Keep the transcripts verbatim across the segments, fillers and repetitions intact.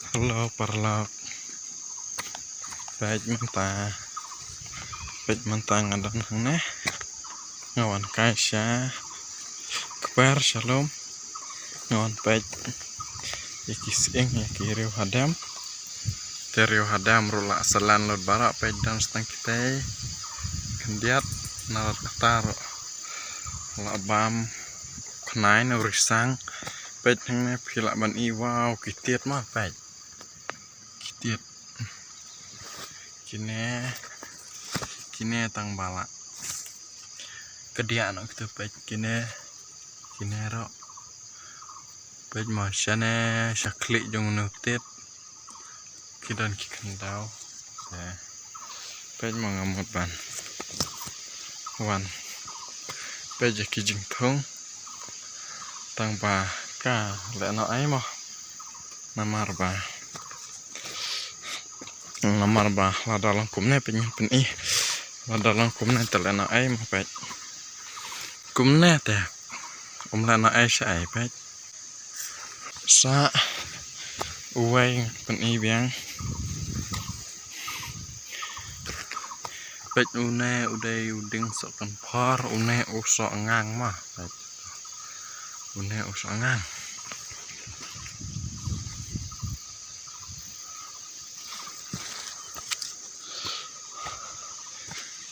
Hello paralok. Peit mynta. Peit mynta nga don hangne. Nga wan kai sha kper sha lum. Nga wan peit ïa ki sying ïa ki riew hadem. Te riew hadem ruh la salan lut baroh, peit don stang kitei khyndiat, na rat kata ruh la bam khnai na u risang. Peit hangne phi lah ban i, wow, ki tied ma peit. Ki tied. Kine, kine tang ba la kdiah noh kito, peit kine, kine ruh. Peit mo shane sha khlieh jong une u tied. Ki don ki khyndew. Te peit mo nga mut ban wan peit ïa ki jingthung. Tang ba ka leh noh ei mo. Namar ba, namar ba lada long kumne, peit ngan pyni. Lada long kumne te leh noh ei mo peit. Kumne te um leh noh ei sha ei, peit. Sa uwei ngan pyni biang. Peit une u dei u dieng soh kynphor, une u soh ngang ma. Peit. Une u soh ngang.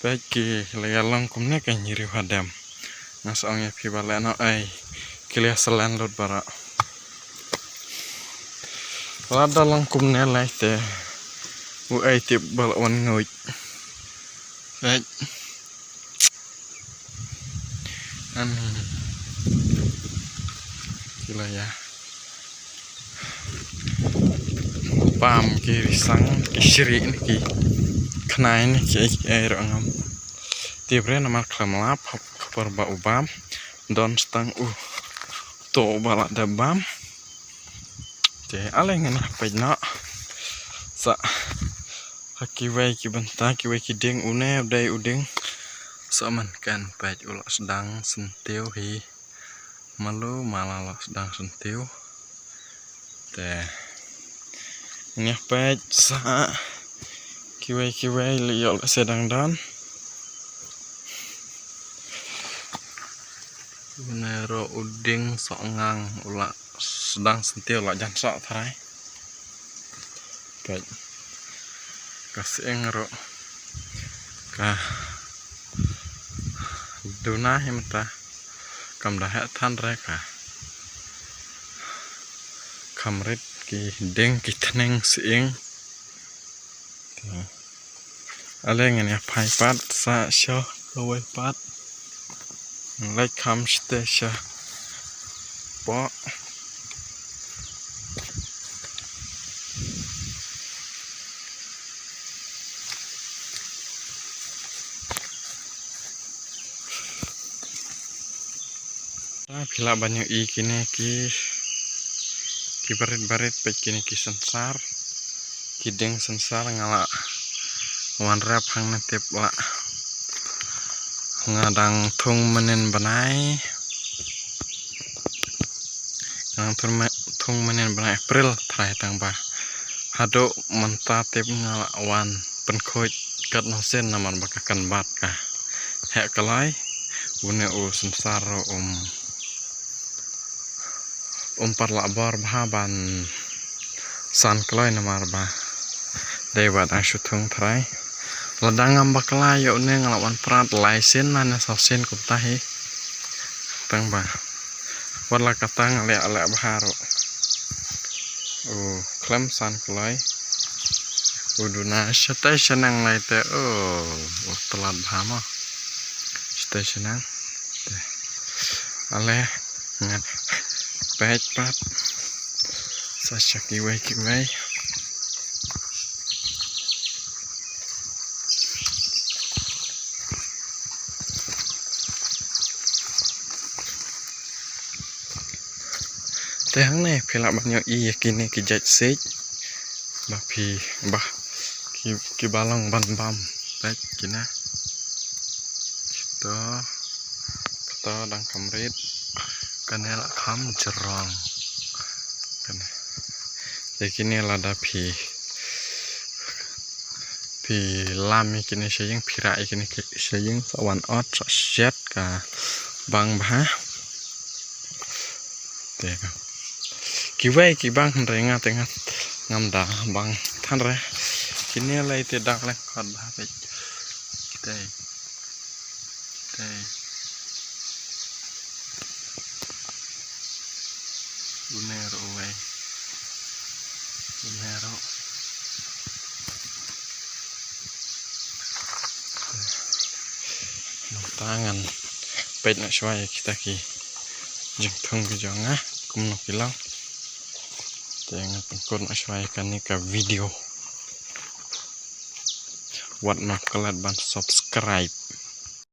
Peit ki la ïa long kumne ka ngi riew hadem. Nga sa ong ïa phi ba leh noh ei, ki la ïa salan lut baroh. Lada long kumne lei te u ei tip ba la wan nguid. Peit. Ani. Ki la ïa bam ki risang, ki shrieh ne ki khnai ne ki ei ki ei ruh ngam tip re, namar khlem lap hap ka por ba u bam. Don stang uto ba la dep bam. Te ale ngan ïa peit noh sa ha kiwei ki bynta, kiwei ki dieng, une u dei u dieng soh mynken, peit u la sdang syntiew hi. Malu ma la la sdang syntiew. Te ngan ïa peit sa kiwei kiwei, leh ïoh lehse dang don. Une ruh u dieng soh ngang, u la sdang syntiew, la jan soh tharai. Peit. Ka sying ruh ka duna hi mynta. Kam da heh than re ka. Kham rit ki dieng ki tneng sying. Ale ngan ïa phai pat sa sha kawei pat. Leit kham shatei shapoh. Ah, phi lah ban ïohi kine ki, ki barit barit, peit kine ki synsar, ki dieng synsar. Nga la wan rep hangne tip la, nga dang thung mynnin bnai, nga dang thung my-, thung mynnin bnai April trai, tang ba haduh mynta tip nga la wan pynkhuid katno sien, namar ba ka kan bat ka heh kloi. Une u synsar ruh um, um pat lah bor bha ban san kloi, namar ba dei ba dang shu thung trai. Lada ngam bakla ïa une nga la wan prat lai sien lane saw sien kumta hi. Tang ba wat la kata nga leh leh bha ruh. U khlem san kloi. U duna shatei shaneng lai te, o, u tlot bha mo. Shatei shaneng. Te ale ngan peit pat sa sha kiwei kiwei. Te hangne phi lah ban ïohi ïa kine ki jait siej ba phi, ba ki, kiba long ban bam. Peit kine. Kito, kito dang kham rit. Kane la kham jrong. Kane. Te kine lada phi, phi lam ïa kine sha ïing, phi rah ïa kine sha ïing, sa wan ot, sa shet ka bang bha. Te ka. Kiwei ki bang hynrei nga te nga ngam da bang than re. Kine lei te dak leh kot bha peit. Te. Te. Une ruh wei. Une ruh. Nangta ngan peit noh shuwa ïa kita ki jingthung ki jong nga kumno ki long. Te ngan pynkut noh shuwa ïa kane ka video. Wat nym klet ban subscribe.